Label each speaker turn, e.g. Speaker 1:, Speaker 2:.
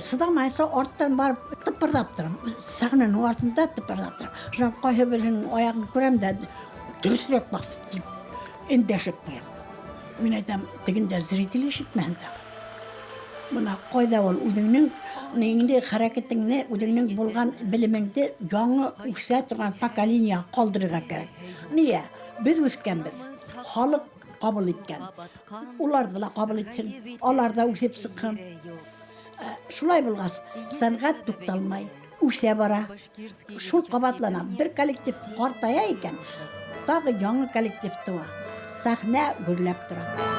Speaker 1: Сыҙамайынса арттан барып тыпырҙап торам. Сәхнәнең артында тыпырҙап торам. Шунан ҡайһы береһенең аяғын күрәм дә, дөрөҫөрәк баҫ тип эндәшеп ҡуям. Мин әйтәм, тегендә зритель ишетмәһен тағы. Бына ҡайҙа ул үҙеңнең нинди хәрәкәтеңне, үҙеңнең булған белемеңде яңы үҫә торған поколениеға ҡалдырырға кәрәк. Ниә? Беҙ үҫкәнбеҙ. Халыҡ ҡабул иткән. Уларҙы ла ҡабул итһен, алар ҙа үҫеп сыҡһын. Шулай булғас, сәнғәт туҡталмай, үҫә бара. Шул ҡабатлана. Бер коллектив ҡартая икән, тағы яңы коллектив тыуа. Сәхнә гөрләп тора.